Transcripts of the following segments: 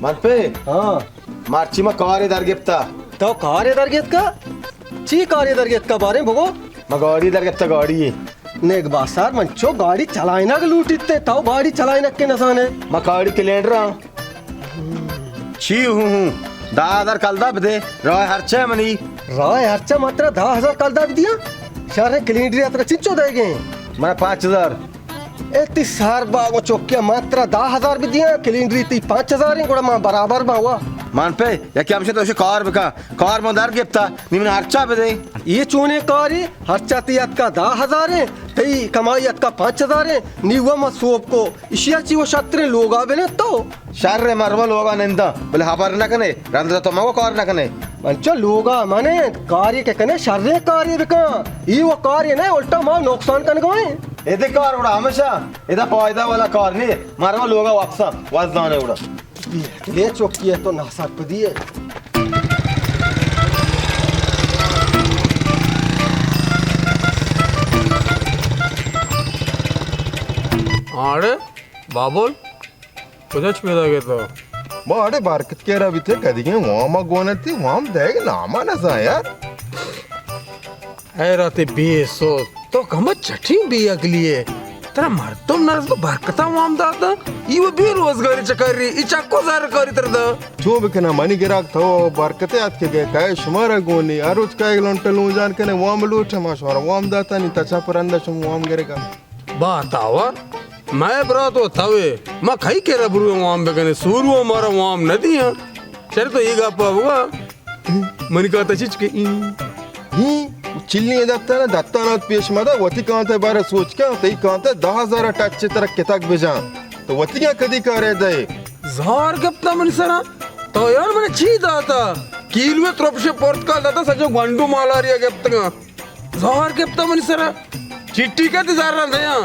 من پہ؟ ہاں۔ مرچی ما کارے در گپتا۔ تو کارے در گپتا؟ چی کارے در گپتا باریں بگو؟ ما گاڑی در گپتا، گاڑی۔ نیک باسار، من چو گاڑی چلائینگ لوٹیت، تو گاڑی چلائینگ کے نزانے۔ ما گاڑی کلینڈر ہاں۔ چی ہوں ہوں؟ دہ ہزار کلدار بدے، راہ ہرچہ منی۔ راہ ہرچہ؟ من ترا دہ ہزار کلدار بدیاں؟ شر، کلینڈری ءَ ترا چنچو دئیگیں؟ من پانچ ہزار۔ اے تئی سر باگو چکیا، من ترا دہ ہزار بدیاں، کلینڈری تئی پانچ ہزار ایں، گڑا من برابر باں وا۔ من پہ یکی ہمشہ تو کار بکن، کار من در گپتا، نی من ہرچہ بدے۔ اے چونیں کارے؟ ہرچہ تئی اتکا دہ ہزار ایں، تئی کمائی اتکا پانچ ہزار ایں، نی وا من سوب کو، اشیا چی و شتریں لوگا بنند تو؟ شر، مروا لوگا ننداں، بلے ہبر نہ کنے، رند تو مگو کار نہ کنے۔ من چو لوگا من انت، کارے کہ کنے شریں کارے بکن۔ ای و کارے نہ، الٹا ما نقصان کنگا ایں۔ ادے کار اڑا ہمیشہ، ادا فائدہ والا کار نہیں، مروا لوگا واپساں، وزانے اڑا۔ لے چکی ہے تو ناسرپدی ہے۔ آڑے بابل، کجا چہ پیدا گئے تو؟ ما اڑے برکت کرا بیتے، کدیگیں وام گون انتی، وام دئیگ ناما نزان یار۔ حیرات بے سوز، تو کم چٹیں بے عقلی ہے۔ ترا مردم نرس تو برکتا وام داتا، ای و بے روزگاری چکاری، ای چکو زر کاری تر دا۔ چو بکنا منی گراک تو برکتے آت کے گئے، کئے شمارا گونی، ہر روچ کئے لونٹ لون جان کنے وام لوٹ، ما شمارا وام داتا، نی تچا پرندہ شما وام گرگا۔ باتاور، مئے برات و توے، ما کئی کرا برویں وام بکنیں، سورو مارا وام نہ دیاں۔ چرے تو اے گپا بگا، منی کانتا چچکے ایں۔ ہی، چلیں دتانا، دتانات پیش مدا، وتی کانتا بارا سوچ کن، تئی کانتا دہ ہزار ٹچ ترا کتگ بجان۔ تو وتی کدی کارے دئے؟ زار گپتا منی سرا، تو یار من چی داتا؟ کیلوے ترپشے پرتکال داتا، سجو گونڈو مالاریا گپتگاں۔ زہر گپتا منی سرا۔ چٹی کئے تئی زراں دیاں؟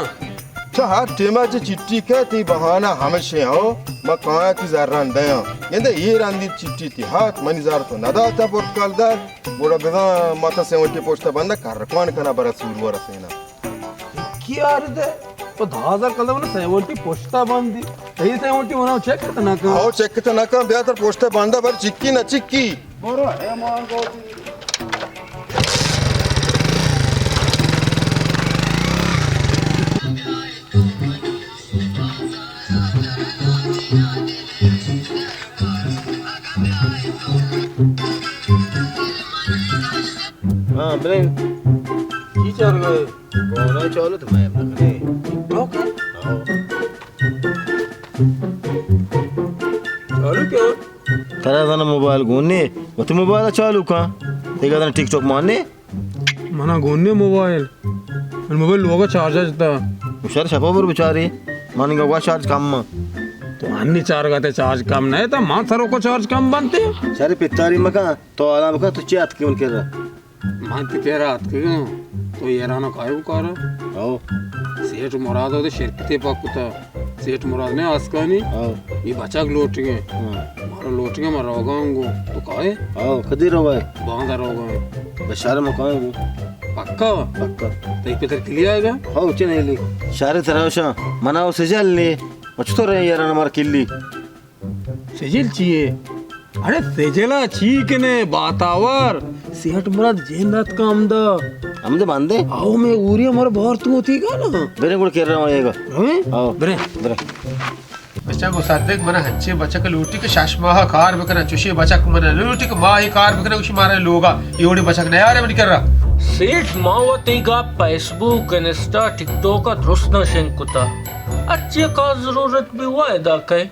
چہ ہر ٹیما چہ چٹی کئے تئی بہانہ ہمشیں ہو، ما کایاں تئی زراں دیاں۔ گندے اے رندی چٹی تئی ہات، منی زر تو نداتا پرتکال دار، گڑا بزاں ما تا سیونٹی پشتا بندہ کرکان کنا برا سوروا رسینا۔ کی آرد ہے؟ تو دہ ہزار کلدار منا سیونٹی پشتا بندی۔ تئی سیونٹی منا چیک کت نہ کن۔ او چیک کت نہ کن، بیا تر پشتا بندہ بر چکی نہ چکی۔ برو، اے مان گوتی۔ ہاں، برے۔ چی چار گئے؟ گونا چالو تو میں نہ کرے۔ ٹک ٹاک؟ ہاں۔ چالو کیا؟ ترا زاناں موبائل گون نے، وتی موبائل چالو کن۔ دیگا زاناں ٹک ٹاک مان نے۔ منا گون نے موبائل۔ من موبائل لوگا چارج جتا۔ شر شپا بر بچاری۔ من گوا چارج کم۔ تو انی چارگا تے چارج کم نہ تا، من سرو کو چارج کم بنتے۔ شر پتاری مکن، تو آرام کن، تو چی اتکی من کرا؟ من تئی کرا اتکگاں، تو ایران ءَ کائے کار؟ ہو۔ سیٹھ مراد ءَ شرکتے پاک کتا۔ سیٹھ مراد نے آسکانی؟ ہو۔ یہ بچک لوٹگے۔ ہاں۔ مارا لوٹگے، ما روگاں گو۔ تو کائے؟ ہو، کدی روگا ہے؟ باندا روگا ہے۔ بشار ما کائے گو؟ پکا؟ پکا۔ تئی پتر کلی آئے گا؟ ہو، چے نہیں لی۔ شارے تراوشا، منا وہ سجل لی۔ مچ تو رہے ایران ہمارا کلی۔ سجل چی ئے؟ اڑے سجل ءَ چی کنے باتاور؟ سیٹھ مراد جند اتکا ہمدا۔ ہمدا بندے؟ آؤ میں اوری ہمارا بار تو ہوتی گا نا۔ برے گڑ کر رہا ہوں یہ گا۔ ہمیں؟ آؤ۔ برے۔ برے۔ بچا مصدق منا ہنچے بچک لوٹی کہ شش ماہ کار بکنا، چوشی بچک منا لوٹی کہ ماہ کار بکنا، اسی مارا لوگا یہ وڑی بچک نہ یارے منی کرا۔ سیٹھ ما وتی گا فیس بک، انسٹا، ٹک ٹاک ءَ درست نہ شنگ کتا۔ اچھے کا ضرورت بھی وعدہ کئے۔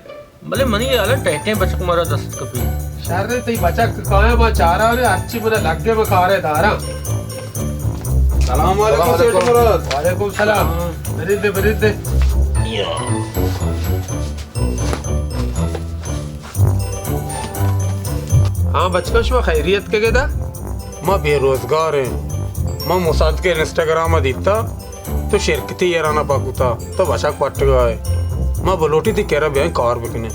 بلے منی ہیال ءَ ٹیٹیں بچک مارا دست کپی۔ شر تئی بچک کایا ما چارا نے ہرچی منا لگے ما کارے دارا۔ سلام علیکم سیٹھ مراد۔ وعلیکم سلام۔ برید دے، برید دے۔ ہاں بچکاں، شما خیریت کے گدا؟ ما بے روزگار ہیں۔ ما مصدق انسٹاگرام دیتا۔ تو شرکتی ایران ءَ پاک بوتا، تو بچک پٹگا ئے۔ ما بلوٹی تئی کرا بیائیں کار بکنیں۔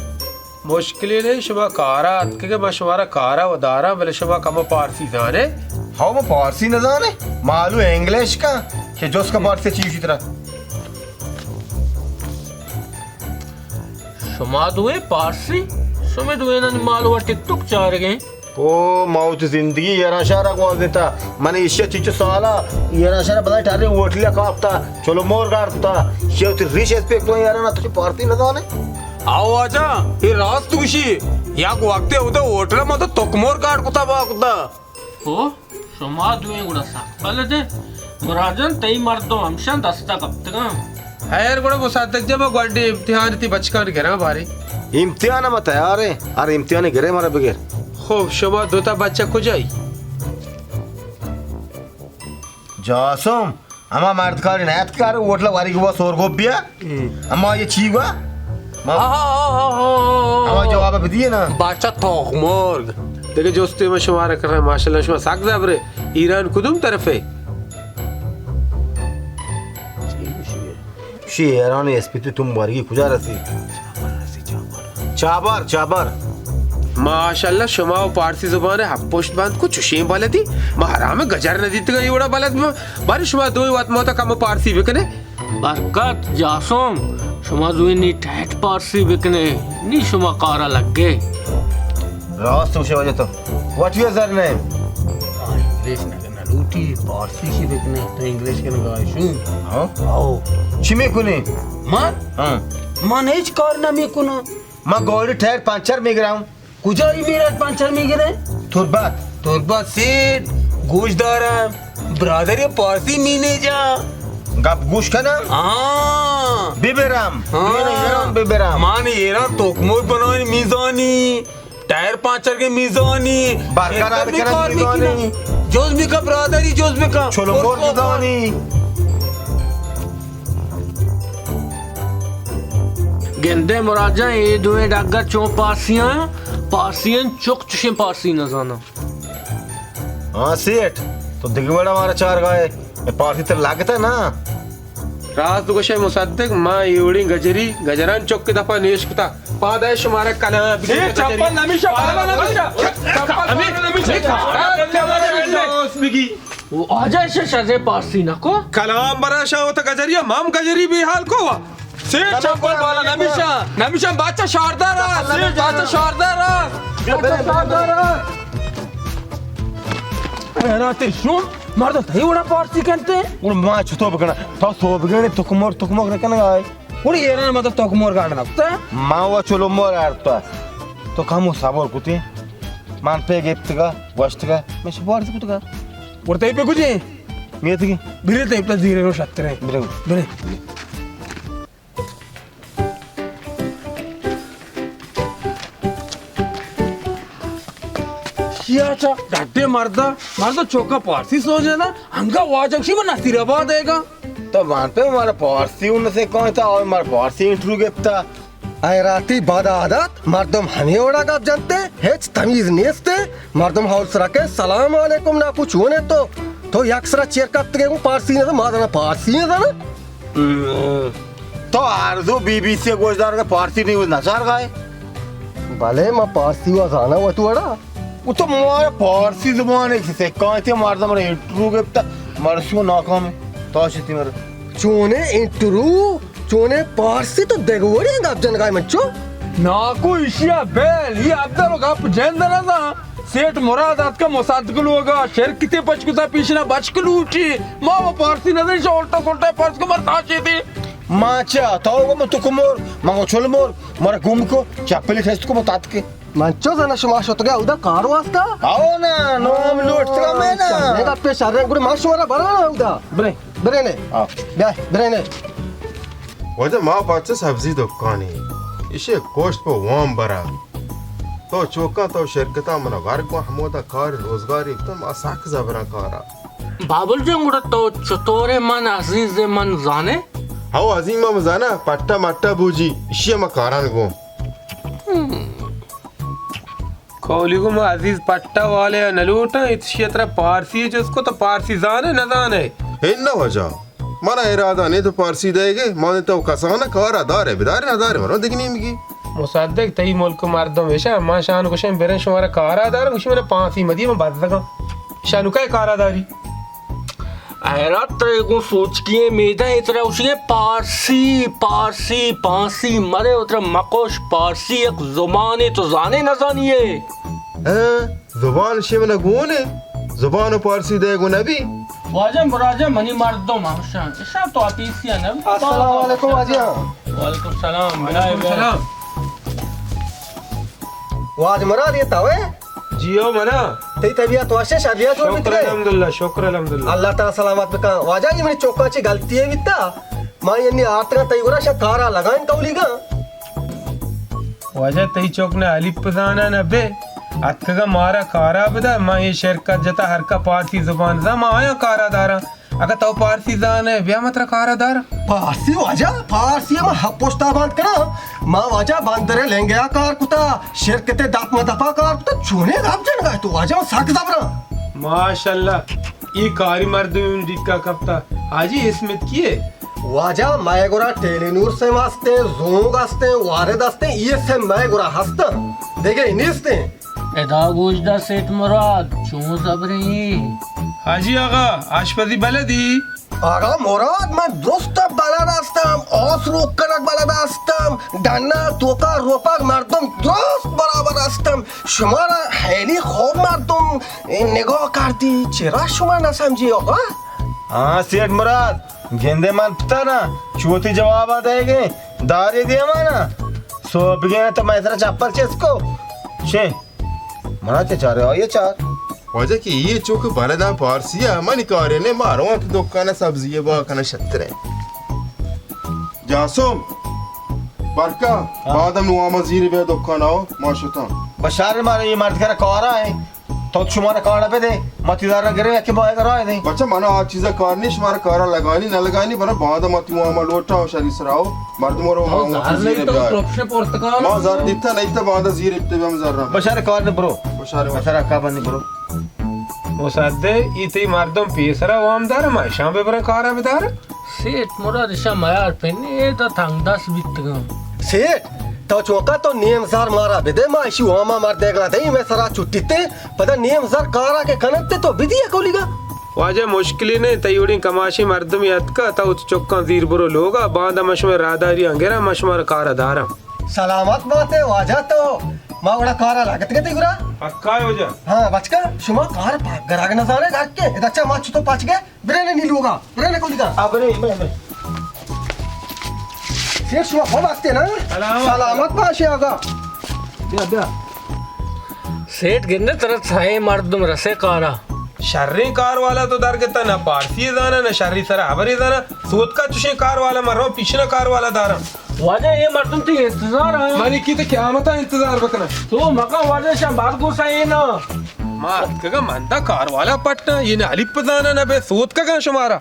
مشکلے نہیں، شما کارا اتکگے، ما شمارا کارا و داراں، بلے شما کم پارسی زانے؟ ہو، ما پارسی نہ زانے، معلوم انگلش کا، کہ جس کا پارسی چیزی طرح۔ شما دوئیں پارسی؟ شمے دوئینانی مال و ٹک ٹک چارگیں۔ او، ما وتی زندگی ایران شہر ءَ گوازینتا۔ من ایشی ءَ چنچو سالا ایران شہر ءَ بلاہیں ٹریں ہوٹلے ءَ کاپتا، چلو مرگ آرتا۔ ایشی ءَ وتی ریش اسپیت کتگ ایران ءَ، تو چی پارسی نزانے؟ آو واجہ، اے راست گوشی۔ یک وقتے اودا ہوٹل ءَ ما تو تک مرگ آرت کتا با کتا۔ او، شما دوئیں گڑا سک بلد ئے۔ مراد جان، تئی مردم ہمشاں دست ءَ کپتگاں۔ خیر گڑا مصدق جان، ما گونڈیں امتحان تئی بچکاں گراں باریں۔ امتحان ءَ ما تیار ایں، ہر امتحانے گرے مارا بگر۔ خب، شما دوتا بچہ کجائی؟ جاسم، ہما مردکاری نہ اتک کہ ہر ہوٹل ءَ واری گوا سور گوپ بیا۔ ہم۔ ہما یہ چی گوا؟ ما ہما جواب بدیے نا۔ بچہ توک مرگ۔ دگہ جستے من شمارا کرا، ماشاءاللہ شما سک زبرے۔ ایران کدوم طرفے؟ شی ایران اسپیتی تم ورگی کجا رسی؟ چابر، چابر۔ ماشاءاللہ، شما و پارسی زبان ءَ ہپ پشت بند کو چشیں بلدی؟ ما حرام گجر نہ دیتگا اے وڑا بلد ما۔ بارے شما دوئیں وت موتا کم پارسی بکنے۔ برکت، جاسم، شما دوئیں نی ٹیٹ پارسی بکنے، نی شما کارا لگے۔ راست گوشے واجہ تو۔ What your surname؟ آ، انگلش نہ کرنا لوٹی، پارسی شی بکنے، تو انگلش کرنا گائے شو۔ ہاں؟ آؤ۔ چی میکنی؟ من؟ ہاں۔ من ہیچ کار نہ میکنم۔ من گاڑی ٹائر پنچر میگرم۔ کجا ای میرات پنچر میگرے؟ تربت۔ تربت سیٹ، گوش دارم۔ برادر، یہ پارسی مینیجا۔ گپ گوش کنم؟ ہاں۔ ببرم۔ ہاں۔ تو ایران ببرم۔ مان ایران توکمور بنانی میزانی، ٹائر پنچر کے میزانی، برقرار شرکت میں کنم کار میزانی۔ می‌کنم۔ جز می‌کنم برادری، جز می‌کنم۔ چلو اور مور کار۔ میزانی۔ گندے مراد جان، اے دوئیں ڈگر چون پارسیاں، پارسیاں چک چشیں پارسی نزاناں۔ ہاں سیٹھ، تو دگہ وڑا مارا چارگا ئے، اے پارسی ترا لگتا نا؟ راست گوشے مصدق، ما اے وڑیں گجری، گجران چک دپا نیش کتا۔ پادائے شمارا کلام بگی سیٹھ، گجری۔ چپل نمیشا، پالا نمیشا۔ چپل نمیشا۔ دوست بگی۔ او آجا ایشاں شریں پارسی نہ کو۔ کلام برا شاہ وتا گجری، مام گجری بے حال کو وا۔ سیٹھ چپل بالا نمیشاں، نمیشاں بچہ شاردار است، سیٹھ بچہ شاردار است، بچہ شاردار است۔ حیرات شوم، مردم تئی وڑا پارسی کنتے؟ گڑا ما چطور بکناں؟ تو سوبگڑے تکمور، تکمور نکنگا ئے۔ گڑا ایران ما تو تکمور گاڑ نکتا۔ ما وا چلو مور آرتا۔ تو کمو صبر کتے۔ من پہ گپتگا، گوشتگا، من سفارش کتگا۔ ورتئی پہ کجے؟ میتگی۔ برے تئی پہ زیرے رو شترے۔ برے۔ برے۔ شیا چا ڈڈے مردا، مردا چوکا پارسی سوچے نا، انگا واجہ شی من نصیر آباد ہے گا۔ تو مان پہ مارا پارسی اون سے کون تا، اور مارا پارسی انٹرویو گپتا۔ اے راتی بد عادت، مردم ہمے وڑا گپ جنتے، ہچ تمیز نیستے، مردم ہول سرا کہ سلام علیکم ناکو چونے تو، تو یک سرا چیر کپتگے گوں پارسی نہ، ما زانا پارسی نہ زانا۔ تو آرزو بی بی سی گوشدار کہ پارسی نیوز نہ چارگائے؟ بلے ما پارسی وا زانا وت وڑا۔ او تو مارا پارسی زبان ءَ سکائینتے، مردم را انٹرویو گپتا، مرشو ناکام ہے۔ تو چتی مر۔ چونے انٹرویو، چونے پارسی، تو دگہ وڑی گپ جنگائے من چو۔ ناکو ایشیا بیل، یہ عبدال گپ جند نہ دا۔ سیٹ مراد اتکا مصدق لوگا، شرکتے پچ کتا پیشنا بچک لوٹی۔ ما وہ پارسی نہ دے، شو الٹا سلٹا پارس کو مرتا چیتی۔ ما چا، تو گو تو کمور، ما گو چل مور، مارا گم کو، چپلی ٹیسٹ کو بتات کے۔ من چو زانا شما شتگا اودا کار واسطہ؟ آو نا، نو ہم لوٹتگا میں نا۔ شرے گپے شرے، گڑا ما شما را برا نا اودا۔ برے۔ برے نے۔ آ۔ بیا، برے نے۔ واجہ ما پاچ سبزی دکانی۔ ایشی کوشت پہ وام برا۔ تو چوکاں تو شرکتاں منا ورگ و ہمودا کار روزگاری کتم، آ سک زبراں کارا۔ بابل جان، گڑا تو چطورے من عزیز من زانے؟ ہو عظیم من زانا، پٹا مٹا بوجی، ایشی ما کاران گوں۔ کولی گو ما عزیز پٹا والے نہ لوٹاں، اتشی ترا پارسی جس کو تو پارسی زانے نہ زانے؟ ہن نہ واجہ، منا ارادہ نے تو پارسی دے گے، مانے تو کسانہ کارا دارے، بدارے نہ دارے، مرو دگنی مگی۔ مصدق تئی ملک مردم ایشا، ما شان گوشن برن شمارا کارا دارن، گوشی منا پانسی مدی من بزگاں۔ شانو کئے کارا داری؟ حیرت ترے گوں سوچکی ئیں میدہ ءَ ترا گوشی ئے پارسی، پارسی، پانسی مدے و ترا مکوش، پارسی یک زبانے، تو زانے نزانی ئے؟ ہاں، زبان شے منا گون ئے، زبان و پارسی دے گون نبی۔ واجہ مراد جان منی مردم ہمشان، اشان تو آپیسیا نبی۔ السلام علیکم واجہ۔ وعلیکم السلام۔ وعلیکم السلام۔ واجہ مراد، یہ تو ئے؟ جی ہو منا۔ تئی طبیعت وش ئے، شریا جوڑ بیت؟ شکر الحمدللہ، شکر الحمدللہ۔ اللہ تعالی سلامت بکن۔ واجہ، یہ منی چوکا چی غلطی ئے بیتا؟ ما یعنی آرتگاں تئی گورا، شا کارا لگائیں کولیگا۔ واجہ، تئی چوک نہ الف بزانا نہ بے، اتکگا مارا کارا بدا، ما یہ شرکت جتا ہر کا پارسی زبان زا، ما آیا کارا دارا۔ اگہ تو پارسی زانے، بیا ما ترا کارا دار۔ پارسی واجہ، پارسی ما ہپ پشتا بند کنا۔ ما واجہ بندر لنگیا کار کتا، شرکت دپ ما دپا کار کتا، چونے گپ جنگا تو واجہ ما سک زبرا۔ ماشاءاللہ، ای کاری مردم ڈکا کپتا۔ حاجی اسمت کیے؟ واجہ مئے گورا ٹیلی نور سم ہستیں، زونگ ہستیں، وارد ہستیں، یہ سم مئے گورا ہستن، دیگہ نیستیں۔ ادا گوش دار سیٹ مراد، چون زبریں؟ حاجی آغا، آشپزی بلدی؟ آغا مراد، من درست بلد ہستم، آس روک کنگ بلد ہستم، ڈنا توکا روپگ مردم درست برابر ہستم۔ شمارا خیلی خوب مردم نگاہ کردی، چرا شما نسمجی آغا؟ ہاں سیٹ مراد، گندے من پتانا، چوتی جوابا دے گے، داری دیمانا۔ سو بگے تو میں سرا چپل چسکو۔ شے۔ منا چہ چارے آئی چار۔ واجہ کہ یہ چوک بلداں پارسی ہے، منی کارے نے، ما روان تو دکان سبزی با کنا شترے۔ جاسم، برکا، ہاں۔ بعدم نواما زیر بے دکان آؤ، ما شتاں۔ بشار مارے یہ مرد کرا کارا ہے، تو شما را کارا بدے، ما تی دارا گرے کہ با کرا دے۔ بچہ منا آ چیزا کار نہیں، شما را کارا لگانی نہ لگانی، بنا بعد ما تی نواما لوٹا و شری سراؤ، مردم رو تو ما زار تی زیر نہیں تو بے۔ پروفیشن پورتکال ما زار دیتا نہیں تا بعد زیر ابتے بے ہم زار رہا۔ بشار کار دے برو۔ بشار۔ بشار کا بنی برو۔ مصدق، ای تئی مردم پیسرا وام دار، ما اشان ببرن کارا بدار۔ سیٹ مراد، اشان میار پنی، اے دا تنگ دست بیتگاں۔ سیٹ، تو چوکا تو نیم زر مارا بدے، ما اشی واما مردگا دئی، میں سرا چھٹیتے، پدا نیم زر کارا کہ کنتے تو بدی کولیگا۔ واجہ مشکلی نے، تئی وڑیں کماشی مردمی اتکا، تو چکاں زیر برو لوگا، باندا مشمے راداری انگرا، مشمار کارا دارا۔ سلامت باتے واجہ، تو ما گڑا کارا لگت گتے گڑا؟ پکا ہے واجہ۔ ہاں بچکا، شما کار پاک گراگ نزانے گھر کے، ادا چا ما چتو پچ گئے، برے نے نی لوگا، برے نے کولیگا۔ آ، برے، برے، برے۔ سیٹ شما خوب ہستے نا؟ سلامت۔ سلامت باشے آغا۔ بیا، بیا۔ سیٹ گندے ترا سائے مردم رسے کارا۔ شریں کار والا تو در گتا، نہ پارسی زانا، نہ شری سرا حبری زانا۔ سوتکا چشیں کار والا مرو، پیشنا کار والا دارا۔ واجہ، یہ مردم تئی انتظار آیا۔ منی کی تو قیامتا انتظار بکنا۔ تو مکن واجہ، شاہ بات گوسا یہ نا۔ ما اتکگا مندا کار والا پٹا، یہ نہ علی پزانا نہ بے سوتکگا شمارا۔